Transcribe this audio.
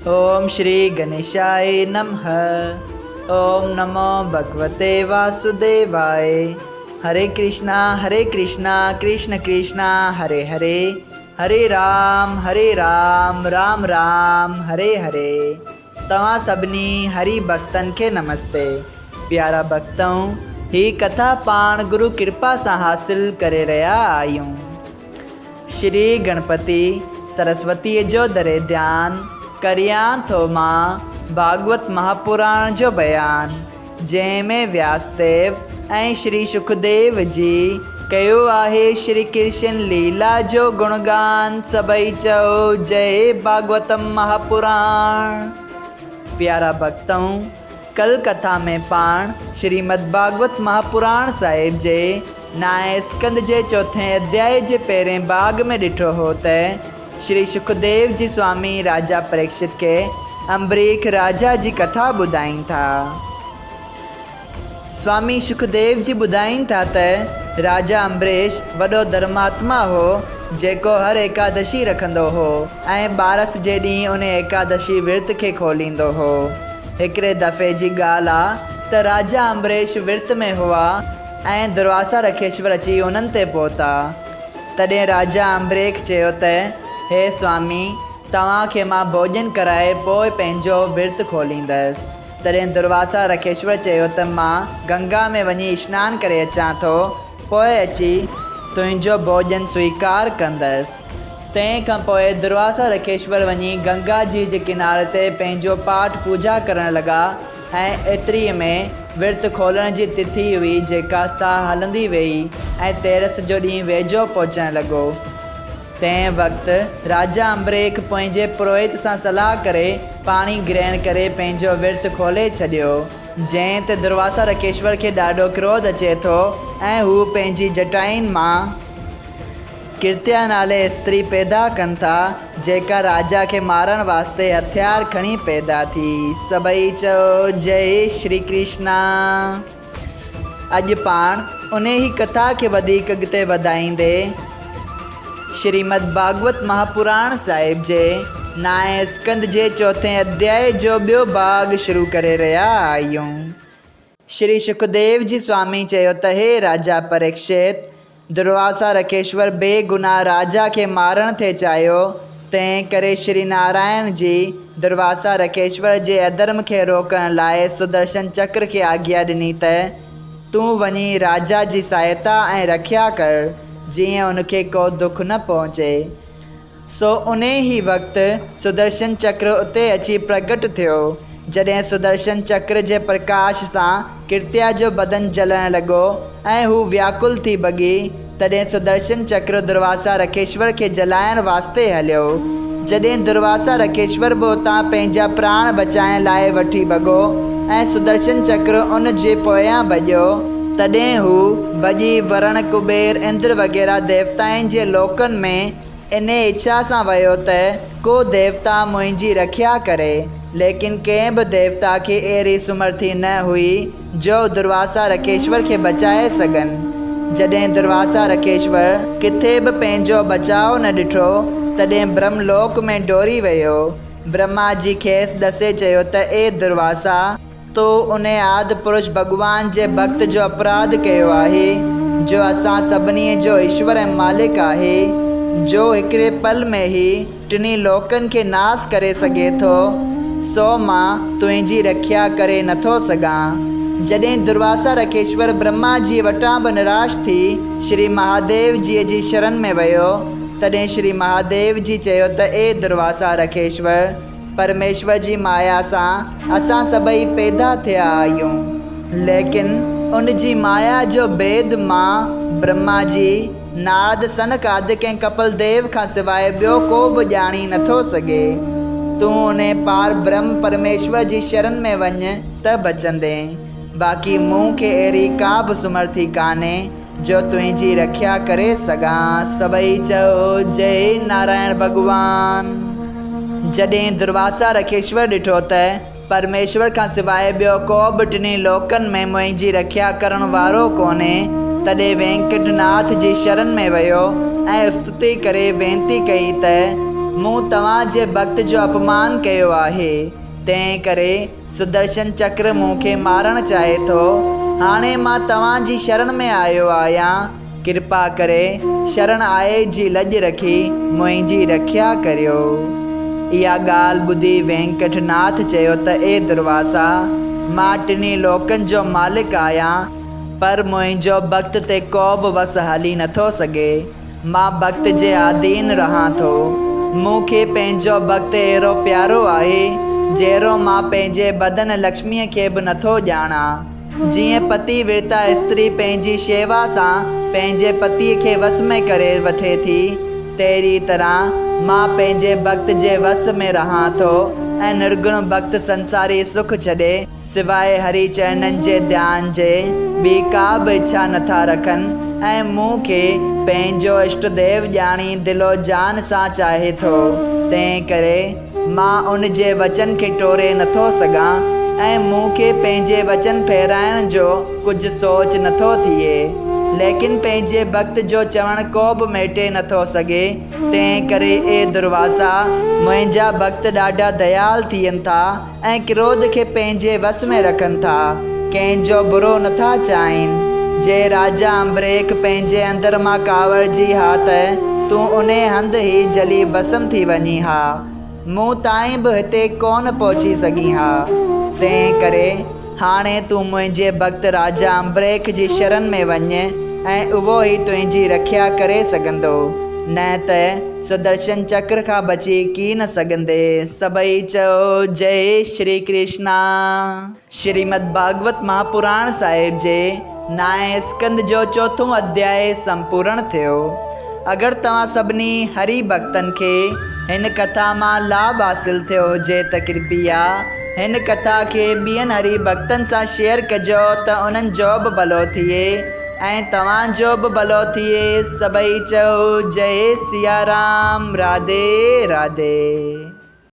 اوم شري گنيشاء نمھ اوم نمو ڀڳوتي واسوديواء هري ڪرشنا هري ڪرشنا ڪرشن ڪرشنا هري هري هري رام هري رام رام رام هري هري توهان سڀني هري ڀڳتن کي نمستي پيارا ڀڳتؤ هي ڪٿا پاڻ گرو ڪرپا سان حاصل ڪري رهيا آهيون. شري گڻپتي سرسوتيء جو دري ڌيان ڪريان ٿو مان ڀاڳوت مهاپراڻ جو بيان، جنهن ۾ وياسديو ۽ شري شڪديو جي ڪيو آهي شري ڪرشن ليلا جو گڻگان سڀئي چئو جئي ڀاڳوتم مهاپراڻ. پيارا ڀڳتؤ! ڪل ڪٿا ۾ پاڻ شريمد ڀاڳوت مهاپراڻ صاحب جي نائين اسڪنڌ جي چوٿين اڌيائي جي پهرين ڀاڳ ۾ ڏٺو هو ته شري شڪديو جي سوامي راجا پريڪشت کي امبريک راجا جي ڪٿا ٻڌائين ٿا. سوامي شڪديو جي ٻڌائين ٿا ته راجا امبريش وڏو ڌرماتما هو جيڪو هر ايڪادشي رکندو هو ۽ ٻارس جي ڏينهن ان ايڪادشي ورت کي کوليندو هو. هڪڙي دفعي جي ڳالهه آ ته راجا امبريش ورت ۾ هئا ۽ درواسا رکيشور اچي انهن تي پهتا. تڏهن راجا امبريک چيو ته، هي سوامي! توهان کي مان ڀوڄن ڪرائي پوء پنهنجو ورت کوليندس. تڏهن درواسا رکيشور چيو ته مان گنگا ۾ وڃي اشنان ڪري اچان ٿو، پوء اچي تنهنجو ڀوڄن سويڪار ڪندس. تنهن کان پوء درواسا رکيشور وڃي گنگا جيء جي ڪناري تي پنهنجو پاٺ پوڄا ڪرڻ لڳا ۽ ايتري ۾ ورت کولڻ جي تٿي هئي جيڪا سا هلندي ويئي ۽ تيرس جو ڏينهن ويجهو پهچڻ لڳو. تنهن وقت راجا امبريک پنهنجي پروهت سان صلاح ڪري پاڻي گرهڻ ڪري پنهنجو ورت کولي ڇڏيو، جنهن تي درواسا رکيشور کي ڏاڍو ڪروڌ اچي ٿو ۽ هو پنهنجي جٽائن مان ڪرتيا نالي استري پيدا ڪن ٿا، جيڪا راجا کي مارڻ واسطي هٿيار کڻي پيدا ٿي. سڀئي چئو جئي شري ڪرشنا. اڄ پاڻ انهي ڪٿا کي وڌيڪ اڳتي وڌائيندي شريمد ڀاڳوت مهاپراڻ صاحب جي نائين اسڪنڌ جي چوٿين اڌيائي جو ٻيو ڀاڳ شروع ڪري رهيا آهيون. شري شڪديو جي سوامي چيو ته هي راجا پريڪشت! درواسا رکيشور بي گناهه راجا کي مارڻ ٿي چاهيو، تنهن ڪري شري نارائڻ جي درواسا رکيشور جي اڌرم کي روڪڻ لاء سدرشن چڪر کي آگيا ڏني ته تون وڃي راجا جي سهائتا ۽ رکيا ڪر، جيئن ان کي ڪو دک نه پهچي. سو انهي ئي وقت سدرشن چڪر اتي اچي پرگٽ ٿيو. جڏهن سدرشن چڪر جي پرڪاش سان ڪرتيا جو بدن جلڻ لڳو ۽ هو وياڪل ٿي ڀڳي، تڏهن سدرشن چڪر درواسا رکيشور کي جلائڻ واسطي هليو. جڏهن درواسا رکيشور به اتان پنهنجا پراڻ بچائڻ لاء وٺي ڀڳو ۽ سدرشن چڪر ان جي پويان ڀڄيو، تڏهن هو ڀڄي ورڻ، ڪبير، اندر وغيره ديوتائن جي لوڪن ۾ انهيء اڇا سان ويو ته ڪو ديوتا منهنجي رکيا ڪري، ليڪن ڪنهن به ديوتا کي اهڙي سمرٿي نه هئي جو درواسا رکيشور کي بچائي سگهن. جڏهن درواسا رکيشور ڪٿي به پنهنجو بچاء نه ڏٺو، تڏهن برهم لوڪ ۾ ڊوڙي ويو. برهما جي کيس ڏسي چيو ته اي درواسا! تو انهي آد پرش ڀڳوان جي ڀڳت جو اپراڌ ڪيو آهي، جو اسان سڀني جو ايشور ۽ مالڪ آهي، جو هڪڙي پل ۾ ئي ٽنهي لوڪن کي ناس ڪري سگهي ٿو، سو مان تنهنجي رکيا ڪري نٿو سگهان. جڏهن درواسا رکيشور برهما جيء وٽان به نراش ٿي شري مهاديو جيء جي شرن ۾ ويو، تڏهن شري مهاديو جي چيو ته اي درواسا رکيشور! پرميشور جي مايا سان اسان سڀئي پيدا ٿيا آهيون، ليڪن ان جي مايا جو ڀيد مان، برهما جي، نارد، سنڪ آدڪ ۽ ڪپل ديو کان سواء ٻيو ڪو به ڄاڻي نٿو سگهي. تون انهي پار برهم پرميشور جي شرن ۾ وڃ ته بچندين. باقي مون کي اهڙي ڪا به سمرٿي ڪانهي جو تنهنجي رکيا ڪري سگهان. سڀئي چئو، جئي نارائڻ ڀڳوان. جڏهن درواسا رکيشور ڏٺو ته پرميشور کان سواء ٻيو ڪو به ٽنهي لوڪن ۾ منهنجي رکيا ڪرڻ وارو ڪونهي، تڏهن وينڪٽ ناٿ جي شرن ۾ ويو ۽ استتي ڪري وينتي ڪئي ته مون توهان جي ڀڳت جو اپمان ڪيو آهي، تنهن ڪري سدرشن چڪر مون کي مارڻ چاهي ٿو. هاڻي مان توهان جي شرڻ ۾ آيو آهيان، ڪرپا ڪري شرڻ آئي جي لڄ رکي منهنجي رکيا ڪريو. اها ڳالهه ٻڌي وينڪٽ ناٿ چيو ته اي درواسا! مان ٽنهي لوڪن جو مالڪ آهيان، پر منهنجو ڀڳت تي ڪوبه وس هلي نٿو سگهي. مان ڀڳت جي آڌين رهان ٿو. مون کي پنهنجو ڀڳت اهڙو پيارو آهي، جهڙو مان پنهنجي بدن لڪشميء کي به نٿو ڄاڻان. جيئن پتي ورتا استري پنهنجي شيوا سان پنهنجي پتيء کي وس ۾ ڪري وٺي ٿي، تهڙي طرح مان پنهنجي ڀڳت جي وس ۾ رهان ٿو ۽ نرگڻ ڀڳت سنساري سک ڇڏي، سواء هري چرڻن جي ڌيان جي ٻي ڪا به اڇا نٿا رکن ۽ مون کي پنهنجو اشٽ ديو ڄاڻي دل و جان سان چاهي ٿو، تنهن ڪري. مان ان جي وچن کي ٽوڙي نٿو سگهان ۽ مون کي پنهنجي وچن ڦيرائڻ جو ڪجهه سوچ نٿو ٿئي. ليڪن پنهنجي ڀڳت جو چوڻ ڪو به ميٽي نٿو سگهي، تنهن ڪري اي درواسا! منهنجا ڀڳت ڏاڍا ديال ٿين ٿا ۽ ڪروڌ کي پنهنجي وس ۾ رکن ٿا، ڪنهن جو برو نٿا چاهين. جي راجا امبريڪ پنهنجي اندر مان ڪاوڙجي ها ته تون انهي هنڌ ئي جلي ڀسم ٿي وڃين ها. مون تائين به هتي ڪونه پهچي سگهين ها. تنهن ڪري هاڻي تون منهنجي ڀڳت راجا امبريڪ جي شرن ۾ وڃ ۽ اهو ئي تنهنجي رکيا ڪري سگهندو. نه ته سدرشن چڪر کان بچي ڪين سگهندين. سڀئي چئو جئي شري ڪرشنا. شريمد ڀاڳوت مهاپراڻ صاحب جي نائين اسڪنڌ جو چوٿون اڌيائي سمپورڻ ٿيو. اگر توهان سڀني هري ڀڳتن کي هن ڪٿا مان لاڀ حاصل ٿيو هجي ته ڪرپيا هن ڪٿا کي ٻين هري ڀڳتن سان شيئر ڪجو ته انهن جو به ڀلو ٿئي ۽ توهان جو به ڀلو ٿئي. سڀئي چئو جئي سيارام راڌي راڌي.